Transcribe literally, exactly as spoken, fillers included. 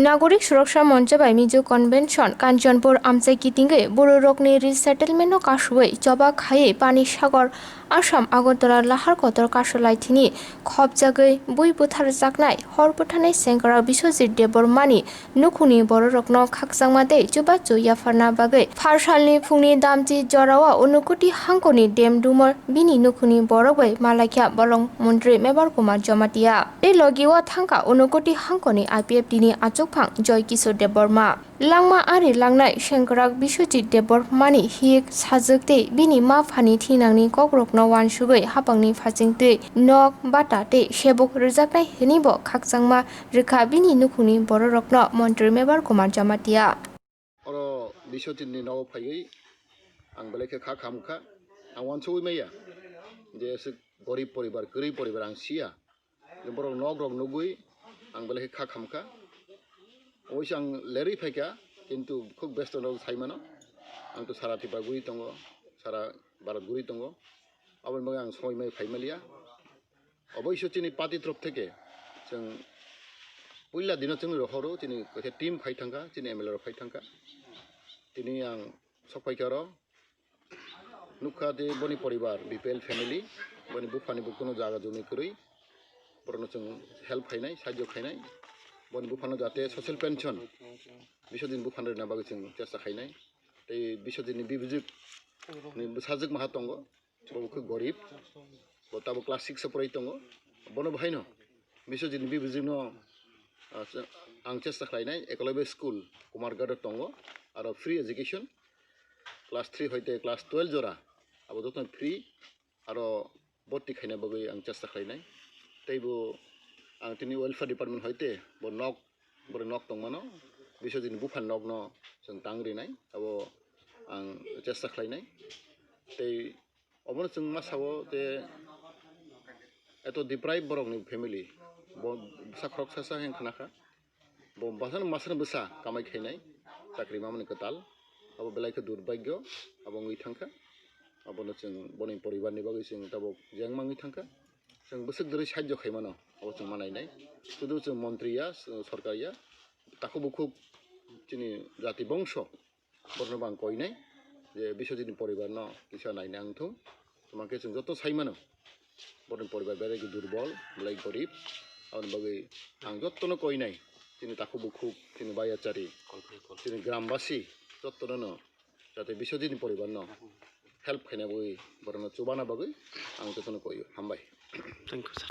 Nagorik Suraksha Moncha bai Mizo Convention, Kanchanpur amchai kitingwi bororokni resettlement no kasui choba khaiwi Pani Sagar, Assam, Agartala lahar kotor kasulai thini khopjagwi bui butharjaknai hor bwtharnai sengkrak Biswajit Debbarmani nukhungni bororokno khakchangma tei chubachu yapharna bagwi pharsalni phungni damchi jorao Unakoti hangkoni Demdumor bini nukhungni borok bai malaikha bolong montri Mebar Kumar Jamatia. Tei logi o thangkha Unakoti hangkoni I P F T ni achukphang Joy Kishore Debbarma. Langma ari langnai sengkrak Biswajit Debbarmani hik sajwk tei bini ma phani thinangni kokrokno uansugwi hapangni phachingtwi nok, bata tei sebuk rwjaknai hwnwi bo khakchangma rwkha bini nukhungni bororokno montri Mebar Kumar Jamatia. Oro Biswajitni nogo phaiwi ang belai khe kha khamkha. Ang uansugwi maya je aswk gorib poribar, kwrwi poribar ang siya. Je borok nok rok nugwi ang belai khe kha khamkha. Oboise ang lerwi phaikha, kintu khub besto no sai mano. Ang to sara Tripura guri tongo, sara Bharat guri tongo. Aboni bagwi ang somoi mai phai maliya. Oboise chini party torof theke chwng puila dino chwngno rohoro, chini kaisa team phai thangkha, chini M L A rok phai thangkha. Tini ang sok phaikha oro. Nukha je boni poribar, B P L family, boni buphani bo kuno jaga jumi kwrwi, borokno chwng help khainai, sahajyo khainai, boni buphano jate social pension Biswajitni buphano rwna bagwi chwng chesta khainai. Tei Biswajitni bibijik ni bwsajwk maha tongo, bo khe gorib, bo tabuk class six o porai tongo, bono bahaino Biswajitni bibijikno, ah, ang chesta khlainai, Eklavya School, Kumarghat o tongo, aro free education, class three hoite class twelve jora, abo jotono free, aro bhorti khaina bagwi ang chesta khlainai. Tei bo ang tini welfare department hoite bo nok, borok nok tongmano, Biswajitni buphani nokno chwng tang rinai, abo ang chesta khlainai. Tei obono chwng ma sao je eto deprive borokni family, bo bwsa khoroksa sa hwn khna kha. Bo bwsano masano bwsa kamai khainai, chakri mamani kwtal, abo belai khe durbhagyo, abo wngwi thangkha. Abono chwng boni poribarni bagwi chwng tabuk jeng mangwi thangkha. Chwng bwswk dwrwi sahajyo khaimano, abo chwng ma nainai. Sudu chwng montri ya, sorkar ya, takhuk bukhuk chini jati bongso, borokno bo ang koinai je Biswajitni poribarno kisa naina wngthung. Tamo khe chwng joto sai mano, borokni poribar belai khe durbol, belai gorib. Aboni bagwi ang jotono koinai, chini takhuk bukhuk, chini bayachari, chini grambasi, jotono no jate Biswajitni poribarno help khaina bagwi, borokno chubana bagwi ang jotono koio. Hambai. Thank you, sir.